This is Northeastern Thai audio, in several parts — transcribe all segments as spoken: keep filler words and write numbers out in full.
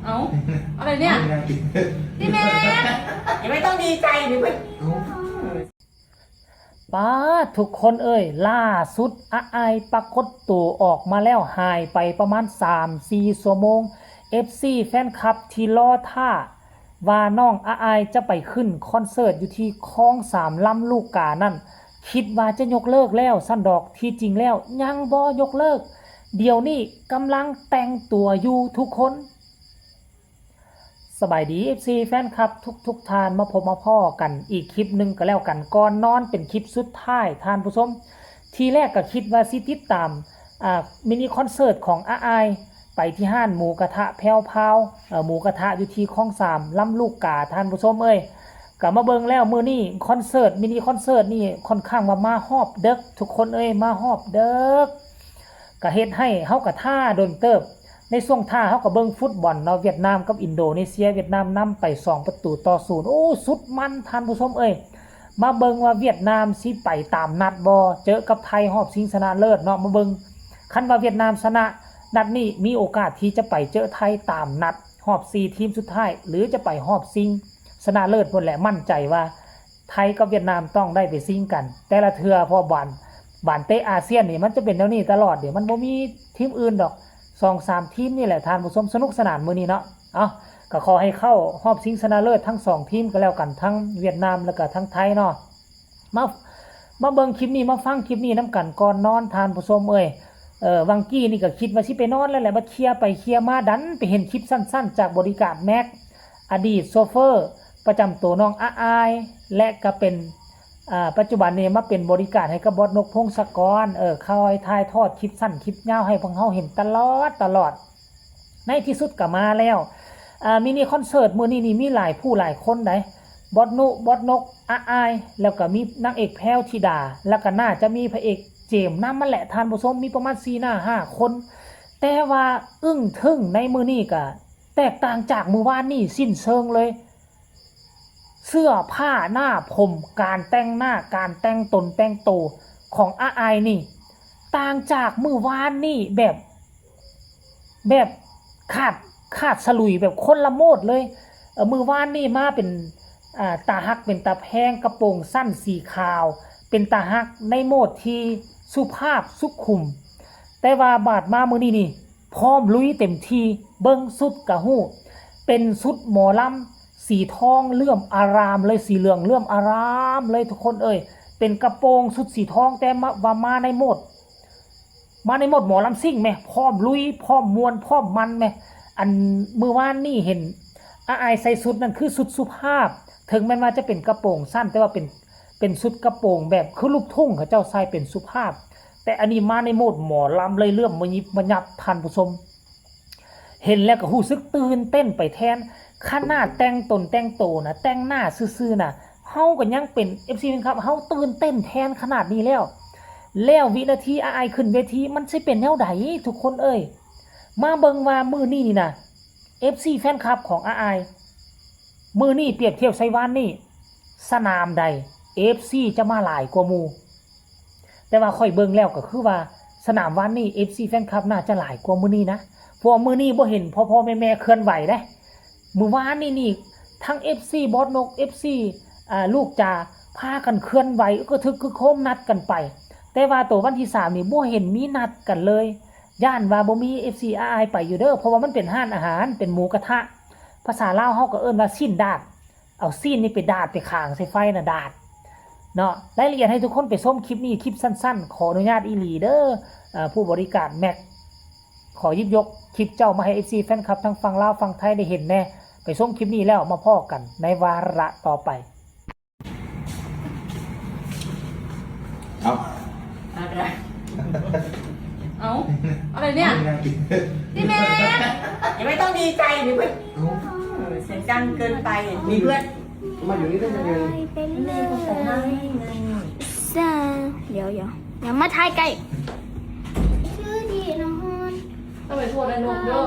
เอ้า อะไรเนี่ย พี่แม่ ยังไม่ต้องดีใจหรือไป ป้าด ทุกคนเอ้ย ล่าสุดอาอายปรากฏตัวออกมาแล้ว หายไปประมาณ สามสี่ ชั่วโมง เอฟซี แฟนคลับที่รอท่า ว่าน้องอาอายจะไปขึ้นคอนเสิร์ตอยู่ที่คลองสามลำลูกกานั่น คิดว่าจะยกเลิกแล้วซั่นดอก ที่จริงแล้วยังบ่ยกเลิก เดี๋ยวนี้กำลังแต่งตัวอยู่ทุกคน สบายดี เอฟซี แฟนคลับทุกๆท่าน มาพบมาพ้อกันอีกคลิปหนึ่งก็แล้วกัน ก่อนนอนเป็นคลิปสุดท้ายท่านผู้ชม ทีแรกก็คิดว่าสิติดตาม อ่า มินิคอนเสิร์ตของอาอาย ไปที่ห้านหมูกระทะแพรวพราว เอ่อ หมูกระทะอยู่ที่คลองสามลำลูกกาท่านผู้ชมเอ้ย ก็มาเบิ่งแล้วมื้อนี้คอนเสิร์ต มินิคอนเสิร์ตนี่ค่อนข้างว่ามาฮอบเดิก ทุกคนเอ้ย มาฮอบเดิก ก็เฮ็ดให้เฮาก็ท่าโดนเติบ ในช่วงท่าเฮาก็เบิ่งฟุตบอลเนาะ เวียดนามกับอินโดนีเซีย เวียดนามนำไป สองประตูต่อศูนย์ โอ้ สุดมันท่านผู้ชมเอ้ย มาเบิ่งว่าเวียดนามสิไปตามนัดบ่ เจอกับไทยรอบชิงชนะเลิศเนาะ มาเบิ่ง คันว่าเวียดนามชนะนัดนี้ มีโอกาสที่จะไปเจอไทยตามนัด รอบสี่ทีมสุดท้าย หรือจะไปรอบชิงชนะเลิศพู้นแหละ มั่นใจว่าไทยกับเวียดนามต้องได้ไปชิงกัน แต่ละเทื่อ เพราะบาน บานเตะอาเซียนนี่มันจะเป็นแนวนี้ตลอดเด้ มันบ่มีทีมอื่นดอก สองสามทีมนี่แหละท่านผู้ชม สนุกสนานมื้อนี้เนาะ เอ้า ก็ขอให้เข้ารอบชิงชนะเลิศทั้งสองทีมก็แล้วกัน ทั้งเวียดนามแล้วก็ทั้งไทยเนาะ มา มาเบิ่งคลิปนี้ มาฟังคลิปนี้นำกันก่อนนอนท่านผู้ชมเอ้ย เอ่อ วังกี้นี่ก็คิดว่าสิไปนอนแล้วแหละ บัดเคลียร์ไปเคลียร์มา ดันไปเห็นคลิปสั้นๆ จากบอดี้การ์ดแม็ก อดีตโชเฟอร์ประจำตัวน้องอาอาย และก็เป็น อ่า ปัจจุบันนี่มาเป็นบอดี้การ์ดให้กับบอสนก พงศกร เออ คอยถ่ายทอดคลิปสั้นคลิปยาวให้พวกเฮาเห็นตลอดตลอด ในที่สุดก็มาแล้ว อ่า มินิคอนเสิร์ตมื้อนี้นี่มีหลายผู้หลายคนได๋ บอสนุ บอสนก อาอาย แล้วก็มีนางเอกแพรวธิดา แล้วก็น่าจะมีพระเอกเจมส์นำมาแหละท่านผู้ชม มีประมาณสี่หน้าห้าคน แต่ว่าอึ้งทึ่งในมื้อนี้ก็แตกต่างจากมื้อวานนี้สิ้นเชิงเลย เสื้อผ้าหน้าผม การแต่งหน้า การแต่งตนแต่งโตของอาอายนี่ ต่างจากมื้อวานนี้แบบ แบบขาด ขาดสลุย แบบคนละโหมดเลย เอ่อ มื้อวานนี้มาเป็น อ่า ตาฮักเป็นตาแพง กระโปรงสั้นสีขาว เป็นตาฮักในโหมดที่สุภาพสุขุม แต่ว่าบาดมามื้อนี้นี่ พร้อมลุยเต็มที่ เบิ่งชุดก็ฮู้ เป็นชุดหมอลำสีทองเหลืองอารามเลย สีเหลืองเหลืองอารามเลยทุกคนเอ้ย เป็นกระโปรงชุดสีทอง แต่มา ว่ามาในโหมด มาในโหมดหมอลำซิ่งแหม พร้อมลุย พร้อมม่วน พร้อมมันแหม อันมื้อวานนี้เห็นอาอายใส่ชุดนั่นคือชุดสุภาพ ถึงแม้ว่าจะเป็นกระโปรงสั้น แต่ว่าเป็น เป็นชุดกระโปรงแบบคือลูกทุ่งเขาเจ้าใส่เป็นสุภาพ แต่อันนี้มาในโหมดหมอลำเลย เหลืองมายิบมายับท่านผู้ชม เห็นแล้วก็รู้สึกตื่นเต้นไปแทน ขนาดแต่งตนแต่งโตนะ แต่งหน้าซื่อๆนะ เฮาก็ยังเป็น เอฟซี แฟนคลับ เฮาตื่นเต้นแทนขนาดนี้แล้ว แล้ววินาทีอาอายขึ้นเวทีมันสิเป็นแนวใดทุกคนเอ้ย มาเบิ่งว่ามื้อนี้นี่นะ เอฟซี แฟนคลับของอาอาย มื้อนี้เปรียบเทียบใส่วานนี้ สนามใด เอฟซี จะมาหลายกว่าหมู่ แต่ว่าข้อยเบิ่งแล้วก็คือว่าสนามวานนี้ เอฟซี แฟนคลับน่าจะหลายกว่ามื้อนี้นะ เพราะว่ามื้อนี้บ่เห็นพ่อๆแม่ๆเคลื่อนไหวเด้ มื้อวานนี้นี่ ทั้ง เอฟซี บอสนก เอฟซี อ่า ลูกจ๋า พากันเคลื่อนไหวกระทึกครึกโครมนัดกันไป แต่ว่าโตวันที่สามนี่บ่เห็นมีนัดกันเลย ย้านว่าบ่มี เอฟซี อาอายไปอยู่เด้อ เพราะว่ามันเป็นร้านอาหาร เป็นหมูกระทะ ภาษาลาวเฮาก็เอิ้นว่าซี้นดาด เอาซี้นนี่ไปดาดไปขางใส่ไฟน่ะดาด เนาะ รายละเอียดให้ทุกคนไปชมคลิปนี้ คลิปสั้นๆ ขออนุญาตอีหลีเด้อ เอ่อ ผู้บริการแม็ก ขอหยิบยกคลิปเจ้ามาให้ เอฟซี แฟนคลับทั้งฝั่งลาวฝั่งไทยได้เห็นแน่ ไปชมคลิปนี้แล้วมาพ้อกันในวาระต่อไป เอา อะไร เอ้า อะไรเนี่ย พี่แม่ ยังไม่ต้องดีใจหรือไป เอา เสียงดังเกินไปมีเพื่อน มาอยู่นี่ได้ยังไง เป็นเลยซาเดี๋ยวเดี๋ยวอย่ามาทายใกล้ชื่อดีนอน ต้องไปพูดอะไรนกเด้อ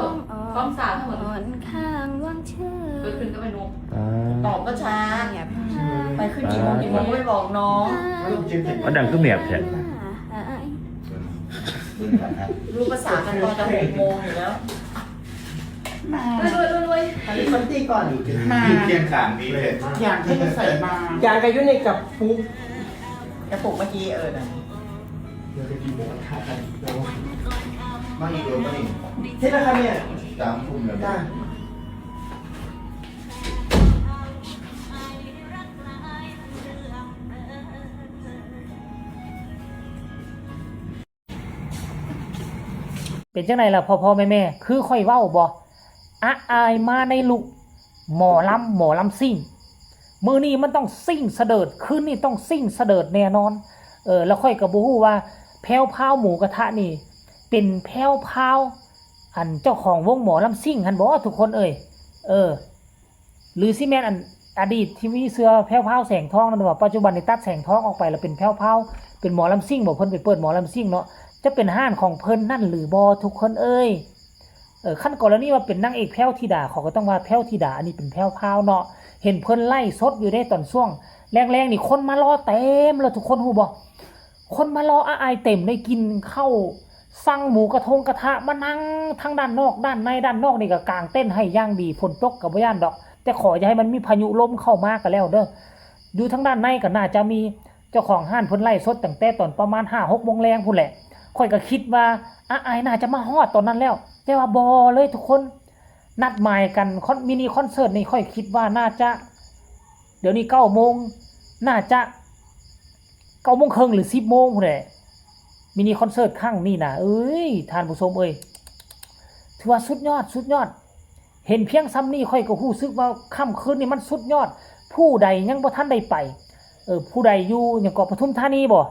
ความสาทั้งหมด อ่อนข้างวางเชื่อ เกิดขึ้นก็ไปนก ตอบก็ช้า ไปขึ้นกี่โมงกี่โมงไม่บอกน้อง มันดังคือแมบแท้ รู้ภาษากันตอนจะหกโมงอยู่แล้ว รวยรวยรวยรวย อันนี้มันตีก่อน มา ยืนเคียงข้างนี่เลย อย่างที่ใส่มา อย่างกับอยู่ในกระปุก กระปุกเมื่อกี้เออนะ เดี๋ยวไปกินหมูกระทะกันแล้ว มาอีกโดนมาอีก เสร็จแล้วครับเนี่ย สามทุ่มแล้ว จ้า เป็นจังไดล่ะพ่อพ่อแม่แม่ คือข่อยเว้าบ่ อะอายมาในลุคหมอลำหมอลำซิ่ง มื้อนี้มันต้องซิ่งเสดิร์ด คืนนี้ต้องซิ่งเสดิร์ดแน่นอน เออ แล้วข่อยก็บ่ฮู้ว่าแพรวพราวหมูกระทะนี่ เป็นแพรวพราวอันเจ้าของวงหมอลำซิ่งหั่นบ่ทุกคนเอ้ย เออ หรือสิแม่นอันอดีตที่มีเสื้อแพรวพราวแสงทองนั่นบ่ ปัจจุบันนี้ตัดแสงทองออกไปแล้วเป็นแพรวพราวเป็นหมอลำซิ่งบ่ เพิ่นไปเปิดหมอลำซิ่งเนาะ จะเป็นฮ้านของเพิ่นนั่นหรือบ่ทุกคนเอ้ย เออ คันกรณีว่าเป็นนางเอกแพรวธิดา เขาก็ต้องว่าแพรวธิดา อันนี้เป็นแพรวพราวเนาะ เห็นเพิ่นไลฟ์สดอยู่เด้ตอนช่วงแลงๆนี่คนมารอเต็มแล้วทุกคนฮู้บ่ คนมารออะอายเต็มได้กินข้าวสั่งหมูกระทงกระทะมานั่งทั้งด้านนอกด้านใน ด้านนอกนี่ก็กางเต็นท์ให้อย่างดี ฝนตกก็บ่ย่านดอก แต่ขออย่าให้มันมีพายุลมเข้ามาก็แล้วเด้อ อยู่ทั้งด้านในก็น่าจะมีเจ้าของฮ้านเพิ่นไลฟ์สดตั้งแต่ตอนประมาณห้าหกโมงแลงพู้นแหละ ข่อยก็คิดว่าอะอายน่าจะมาฮอดตอนนั้นแล้ว แต่ว่าบ่เลยทุกคน นัดหมายกันคอน มินิคอนเสิร์ตนี่ข่อยคิดว่าน่าจะ เดี๋ยวนี้เก้าโมง น่าจะเก้าโมงครึ่งหรือสิบโมงพู้นแหละ มินิคอนเสิร์ตครั้งนี้นะ เอ้ย ท่านผู้ชมเอ้ย ถือว่าสุดยอด สุดยอด เห็นเพียงซ่ำนี่ข่อยก็ฮู้สึกว่าค่ำคืนนี่มันสุดยอด ผู้ใดยังบ่ทันได้ไป เออ ผู้ใดอยู่หยังเกาะปทุมธานีบ่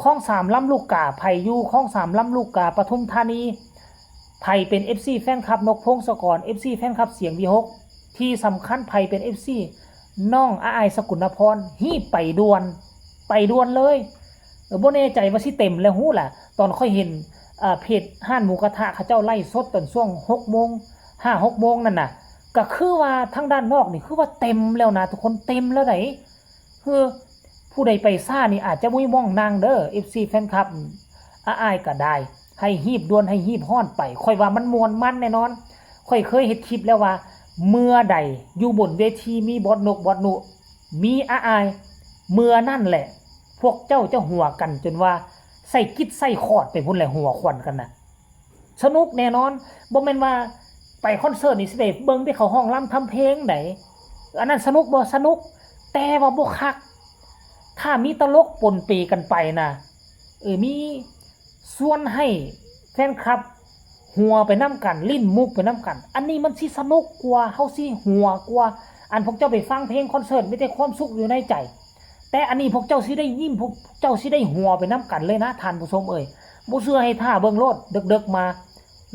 คลองสามลำลูกกา ไผอยู่คลองสามลำลูกกา ปทุมธานี ไผเป็นเอฟซีแฟนคลับนกพงศกร เอฟซีแฟนคลับเสียงวีหก ที่สำคัญไผเป็นเอฟซีน้องอะอายสกุณพร ฮีบไปด่วน ไปด่วนเลย เออ บ่แน่ใจว่าสิเต็มแล้วฮู้ล่ะ ตอนข่อยเห็น อ่า เพจฮ้านหมูกระทะเขาเจ้าไลฟ์สดตอนช่วงหกโมง ห้าหกโมงนั่นน่ะ ก็คือว่าทางด้านนอกนี่คือว่าเต็มแล้วนะ ทุกคน เต็มแล้วได๋ คือผู้ใดไปช้านี่อาจจะบ่มีหม่องนั่งเด้อ เอฟซีแฟนคลับ อะอายก็ได้ ให้ฮีบด่วน ให้ฮีบฮ้อนไป ข่อยว่ามันม่วนมันแน่นอน ข่อยเคยเฮ็ดคลิปแล้วว่า เมื่อใดอยู่บนเวทีมีบอสนก บอสนุ มีอะอาย เมื่อนั่นแหละ พวกเจ้าจะหัวกันจนว่าใส่กิดใส่คอร์ดไปพู้นแหละ หัวขวัญกันน่ะ สนุกแน่นอน บ่แม่นว่าไปคอนเสิร์ตนี่สิไปเบิ่งแต่เขาฮ้องรำทำเพลงได๋ อันนั้นสนุกบ่ สนุก แต่ว่าบ่คัก ถ้ามีตลกปนเปกันไปนะ เออ มีชวนให้แฟนคลับหัวไปนำกัน ลิ้นมุกไปนำกัน อันนี้มันสิสนุกกว่า เฮาสิหัวกว่า อันพวกเจ้าไปฟังเพลงคอนเสิร์ตมีแต่ความสุขอยู่ในใจ แต่อันนี้พวกเจ้าสิได้ยิ้ม พวกเจ้าสิได้หัวไปนำกันเลยนะ ท่านผู้ชมเอ้ย บ่เชื่อให้ท่าเบิ่งโลด เดิกๆมา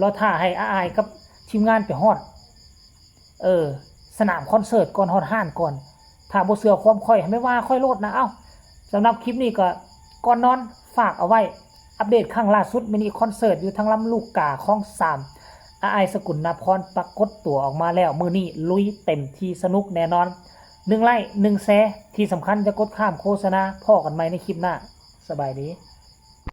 รอท่าให้อะอายกับทีมงานไปฮอด เออ สนามคอนเสิร์ตก่อน ฮอดฮ้านก่อน ถ้าบ่เชื่อความข่อย ให้มาว่าข่อยโลดนะ เอ้า สำหรับคลิปนี้ก็ก่อนนอนฝากเอาไว้ อัปเดตครั้งล่าสุด มินิคอนเสิร์ตอยู่ทางลำลูกกา คลองสาม อะอายสกุณพรปรากฏตัวออกมาแล้ว มื้อนี้ลุยเต็มที่ สนุกแน่นอน หนึ่งไลค์ หนึ่งแชร์ ที่สำคัญอย่ากดข้ามโฆษณา พ้อกันใหม่ในคลิปหน้า สบายดี